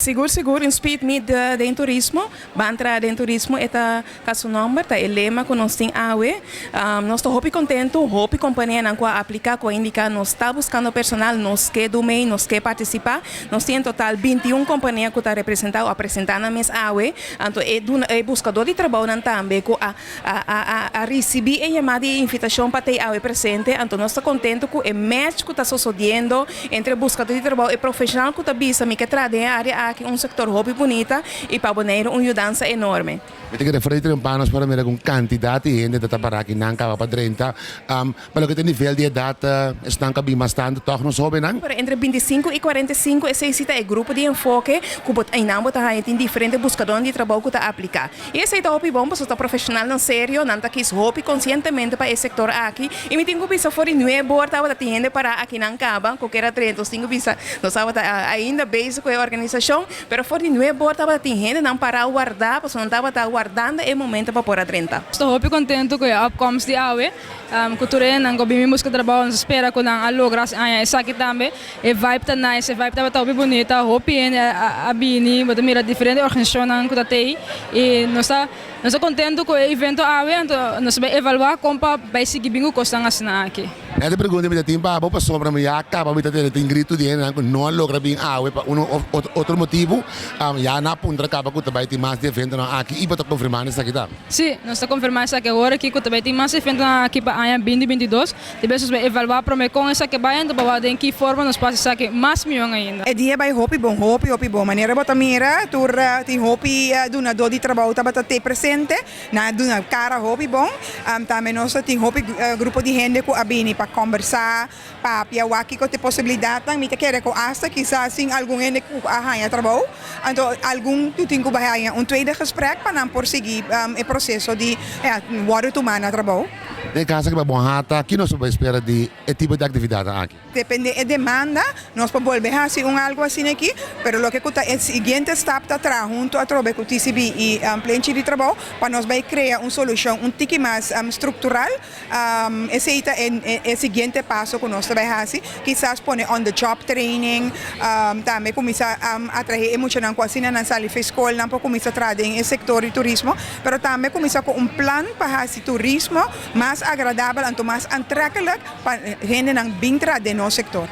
Sigur sigur, un speed meet den turismo, Ban Traha den Turismo e ta su nomber, ta e lema cu nos tin awe. Nos ta hopi contento, hopi companianan cu a aplica, cu a indica nos ta buscando personal, nos ke do mee, nos ke participa. Nos tin en total 21 compania cu ta representa o a presenta nan mes awe. Anto e duna e buscador di trabounan tambe cu a ricibi e yamada y e invitacion pa tey awe presente. Anto nos ta contento cu e match cu ta sosodiendo entre buscador di trabou y profesional cu ta bisa mi ke traha den e area aki, un sector hopi bunita y pa Bonaire un yudansa enorme. Mi ta kere frei trempanos para mira con cantidad di hende ta para aki nan caba pa drenta. Pa loke ta nivel di edad, esnan cu a bin mas tanto toch nos hobennan. Pero entre 25 y 45 esey si ta e grupo di enfoke cu bo einan bo ta haya tin diferente buscadornan di trabou cu ta aplica. Y esey ta hopi bon pasobra ta profesionalnan serio, nan ta kies hopi conscientemente pa e sector aki. Y mi tin cu bisa for di 9 or tabata tin hende para aki nan caba cu kier a drenta. Nos tin cu bisa nos tabata ainda bezig cu e organisacion, pero for di 9 or tabata tin hende nan para warda pasobra nan tabata wardando e momento pa por a drenta. Nos ta hopi contento cu e opkomst di awe, cu tur hendenan cu a bin busca trabou. Nos ta spera cu nan a logra haña esaki tambe. E vibe ta nice, e vibe tabata hopi bunita, hopi hende a bini, bo ta mira diferente organisacionnan cu ta tey y nos ta contento cu e evento awe, anto nos ta bay evalua con pa bay sigui bin cu cosnan asina aki. E pregunta mi ta tin pa bo pasobra mi ya caba mi ta tene tin grito di hendenan cu no a logra bin awe pa un of otro motibo. Ya nan a puntra caba cu ta bay tin mas di eventonan aki y bo ta confirma esaki ta? Si, nos ta confirma esaki awor aki cu ta bay tin mas eventonan aki pa aña 2022. Despues nos bay evalua prome con esaki bay, anto pa den ki forma nos por haci mas miho ainda. E dia a bay hopi bon, hopi, hopi bon. Manera bo ta mira, tur tin hopi dunador di trabou tabata te presente, nan a duna cara hopi bon. Tambe nos tin hopi grupo di hende cu a bini pa conversa, papia, wak kico t'e posibilidadnan. Mi ta kere cu hasta kisas tin algun hende cu a haña trabou, anto algun cu tin cu bay haña un tweede gesprek pa nan por sigui e proceso di, ja, wordo tuma na trabou. Den caso cu pa Bonhata, kico nos por spera di e tipo di actividad aki? Depende e demanda, nos por bolbe haci un algo asina aki, pero loke cu ta e siguiente stap ta traha hunto atrobe cu TCB y Plenchi di Trabou pa nos bay crea un solucion un tiki mas structural. Esey ta e siguiente paso cu nos ta bay haci. Kisas pone on the job training, tambe cuminsa atrae e muchanan cu asina nan sali for school, nan por cuminsa traha den e sector di turismo, pero tambe cuminsa cu un plan pa haci turismo mas agradabel anto mas aantrekkelijk pa hendenan bin traha den nos sector.